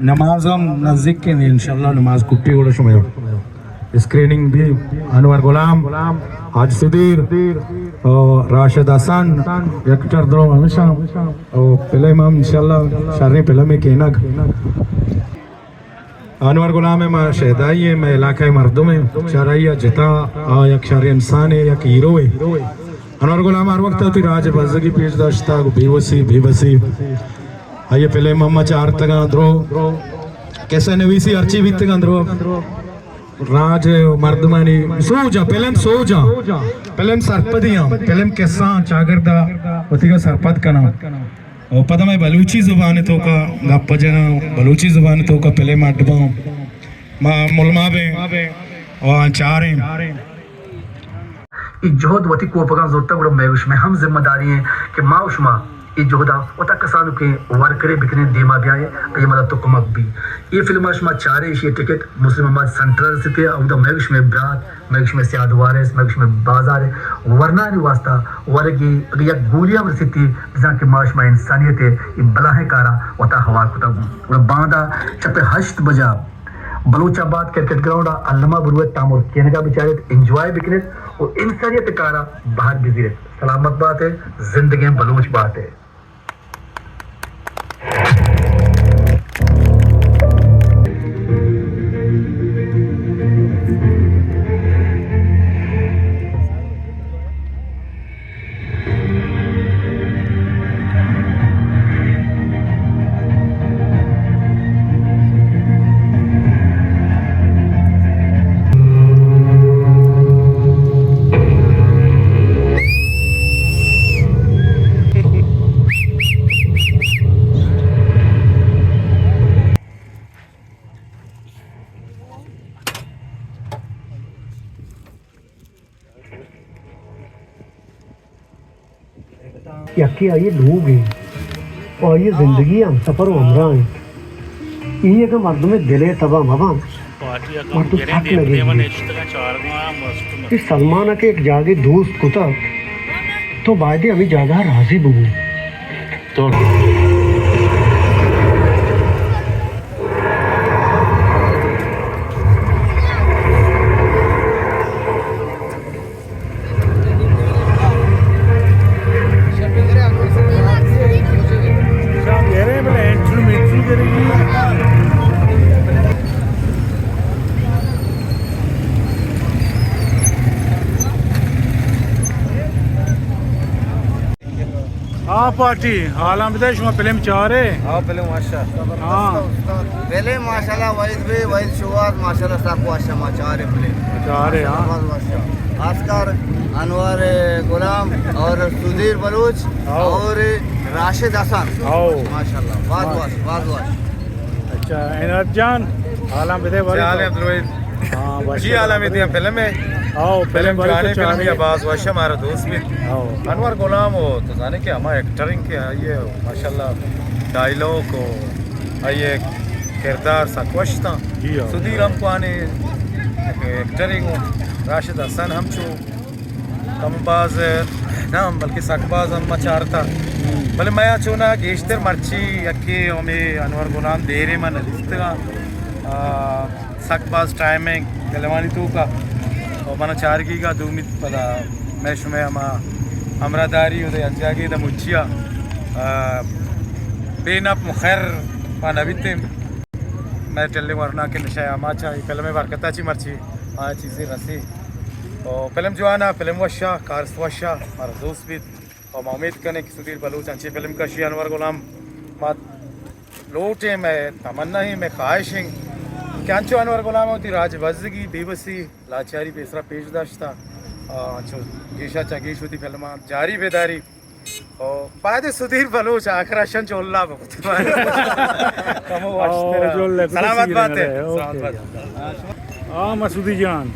نماز ہم نزیک ایں، انشاءاللہ نماز کٹی گڑا شما اسکریننگ بی۔ انور غلام، حاج سدیر، او راشد حسن، ایکٹر درو ہمیشہ، او فلم ہم انشاءاللہ شریں فلمے کینگ۔ انور غلام ءِ ما شیدائی ایں، مئے علاقہ ءِ مردم ایں، شرعی ءَ جتا آ یک شریں انسانے، یک ہیروے۔ انور غلام ہر وقت وتی راج ءِ بزگی پیش داشتگ، بے وسی، بے بسی۔ آئی ءِ فلم ہم ما چارتگاں درو، کسہ نویسی ہرچی بیتگاں درو۔ راج ءِ مردمانی سوج ءَ، فلم سوج ءَ، فلم سرپدی ءَ، فلم کسہ ءَ چاگرد ءَ وتیگا سرپد کناں۔ و پدا مئے بلوچی زبان ءِ توکا گپ جناں، بلوچی زبان ءِ توکا فلم اڈ باں، ما ملما بیں و چاریں۔ اے جہد وتی کوپگاں زرتگ، گڑا مئے و شمئے ہم ذمہ داری ایں کہ ما و شما اے جہد ءَ وتا کسانکیں ورکرے بکنیں، دیما بیائیں، آئی ءِ مدد و کمک بی۔ اے فلم ءَ شما چارے، ایشی ءِ ٹکٹ مسلم آباد سینٹر ءَ رسیتے، اودا مئے و شمئے برات، مئے و شمئے سیاد وارث، مئے و شمئے بازار ءِ ورنانی واسطہ ورگی اگہ یک گولی ہم رسیتی، بزاں کہ ما شما انسانیت ءِ اے بلاہیں کار ءَ وتا ہوار کتگ۔ گڑا باندا چہ پہ ہشت بجا بلوچ آباد کرکٹ گراؤنڈ ءَ الما بروت، تامر کینگا بچاریت، انجوائے بکنیت و انسانیت ءِ کار ءَ بہر بزیریت۔ سلامت بات ئے، زندگیں بلوچ بات ئے۔ یکے آئی ءِ لوگ انت و آئی ءِ زندگی ءِ ہمسفر و ہمراہ انت۔ اے اگاں مردمے دل ءِ تب ءَ مہ بنت، مردم سک نہ گندیت۔ اے سلمان ءَ کہ یک جاگہے دوست کتگ، تو بایدے ہمے جاگہ ءَ رازی ببو۔ تو ہاں پارٹی، حالاں بدے، شما فلم چارے؟ ہاں، فلم وش ءَ۔ ہاں۔ فلم ماشاءاللہ، وحید بھائی، وحید شواز، ماشاءاللہ سک وش ءَ، ما چارے فلم۔ چارے، ہاں۔ باز وش ءَ۔ خاص کر انور غلام اور سدیر بلوچ، ہاں۔ اور راشد حسن۔ ہاں۔ ماشاءاللہ، باز وش، باز وش۔ اچھا، عنایت جان، حالاں بدے بارے۔ چے حال ایں عبدالوحید؟ ہاں، وش۔ چی حال ایں؟ میتیاں فلم ایں؟ آؤ، فلم فلم بارے جوانیں تو فلم چارے۔ ایں، باز وش ءَ، مارا دوست بیت۔ آؤ۔ انور غلام و تو زانے کہ ہما ایکٹر ایں کہ آئی ءِ ماشاءاللہ ڈائیلاگ و آئی ءِ کردار سک وش اتاں۔ جی ہاں۔ سدیر ہم کوہنیں ایکٹر ایں و راشد حسن ہم چو کم باز نہ، بلکہ سک باز ہم ما چارتا۔ بلے میا چونا گیشتر مرچی یکے ہمے انور غلام دیرے ما ندیستگا۔ آ، سک باز ٹائم ایں فلمانی توکا۔ و منا چارگیگا دومی پدا مئے شمئے ہما ہمراہداری و یک جاگے دا مچیا، آ، بے نپ مخیر پا نبیتیں۔ مئے ٹلیں ورنا کہ نشہ آماچا، اے فلم ءِ برکتا چی مرچی آ چیزے رسی۔ و فلم جوان ءَ، فلم وش ءَ، کارست وش ءَ، مارا دوست بیت۔ و ما امید کنیں کہ سدیر بلوچ انچیں فلم کشی انور غلام، ما لوٹیں، مئے تمنا ایں، مئے خواہش ایں کہ انچو انور غلام وتی راج بزگی، بے بسی، لاچاری پیسرا پیش داشتا، آ، انچو گیشا چہ گیش وتی فلماں جاری بداری۔ او، باید سدیر بلوچ آخر اشن چو اللہ بکت۔ کمو وشتر۔ سلامت بات ئے۔ اوکے۔ سلامت بات۔ ہاں، مسعودی جان،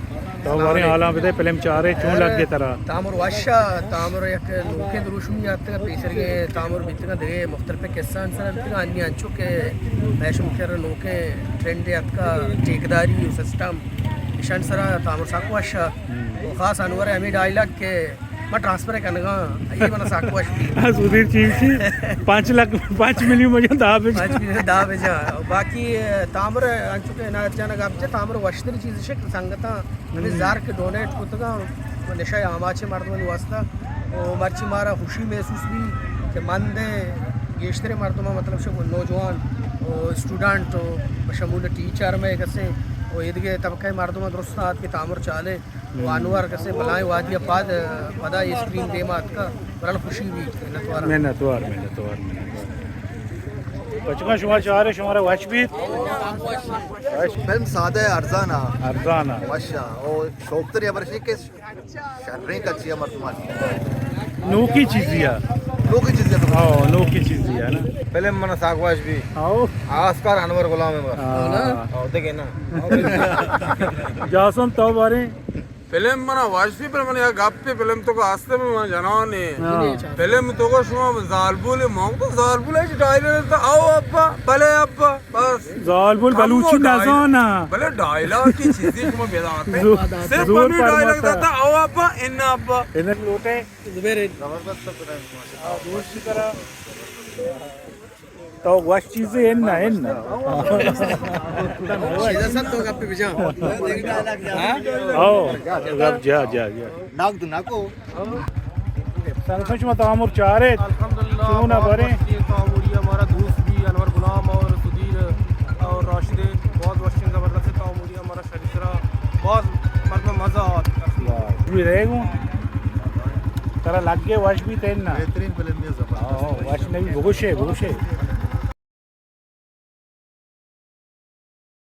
تو بارے حالاں بدے، فلم چارے، چون لگ گئے ترا؟ تامر وش ءَ، تامر یک نوکیں دروشمی آتکا، پیسرگیں تامر بیتگا، دگہ مختلف قصہ سر بیتگا، انی انچو کہ پیشم کر نوکیں ٹرینڈ آتکا، ٹھیکداری و سسٹم، ایشان سرا تامر سک وش ءَ۔ و خاص انور ہمیں ڈائیلاگ کہ ٹرانسفر کنگا، اے منا سک وش بی۔ ہاں، سدیر چیف سی پانچ لاکھ، پانچ ملین بجا، دہ بجا۔ پانچ ملین دہ بجا۔ باقی تامر انچو کہ عنایت جان گپ جت، تامر وشتر چیز شک سنگتاں ہمیں زر کہ ڈونیٹ کتگا نشہ آماچ مردمانی واسطہ۔ و مرچی مارا خوشی محسوس بی کہ مند گیشتر مردم، مطلب شو نوجوان و اسٹوڈنٹ و بشمول ٹیچر میں کسے و ایدگہ طبقہ مردم درست آت کہ تامر چالے۔ و انور کسے بلائیں وادی ء پد، پدا اے اسکرین دیما اتکا، برحال خوشی بیت، منتوار۔ منتوار، منتوار، منتوار۔ بچکاں شما چارے، شمارا وش بیت۔ فلم سادہ ہے، ارزان ہے۔ ارزان ہے۔ وش ہے۔ او شوق تر یا برشی کہ شریں کچی ہے مردمان۔ نوکی چیزی ہے۔ نوکی چیزی ہے۔ ہاں، نوکی چیزی ہے نا۔ فلم منا ساگ وش بی۔ آؤ۔ آسکار انور غلام ہے بس۔ ہاں۔ آؤ، دیکھے نا۔ جاسم تو بارے۔ فلم منا وش بی، پر من یک گپے فلم تو کو آستے میں من جنانے۔ ہاں۔ فلم تو کو شما زالبول، ما تو زالبول ہے، ڈائریکٹر تا، آؤ ابا، بلے ابا، بس۔ زالبول بلوچی نزانا۔ بلے ڈائلاگ کی چیزی شما بیداتے۔ زور، صرف زور ہمیں ڈائلاگ پرماتا۔ داتا، آؤ ابا، ان ابا۔ ان لوٹے۔ زبیر۔ زبردست فلم، ماشاءاللہ۔ دوست کی طرح۔ تو وش چیزے اناں، اناں۔ چیزا سب تو گپ بجا۔ او، گپ جا، جا، جا۔ ناک دو ناکو۔ سنگتاں شما تامر چارے۔ الحمدللہ، چون بہت برے؟ وشیں تامری ہمارا دوست بھی انور غلام اور سدیر اور راشد، بہت وشیں زبردست تامری ہمارا۔ سرا باز مردم مزہ آت۔ واہ، بھی رہ گوں۔ ترا لگے وش بیت اناں؟ بہترین فلم ہے، زبردست۔ ہاں، وش نبی بگوشے، بگوشے۔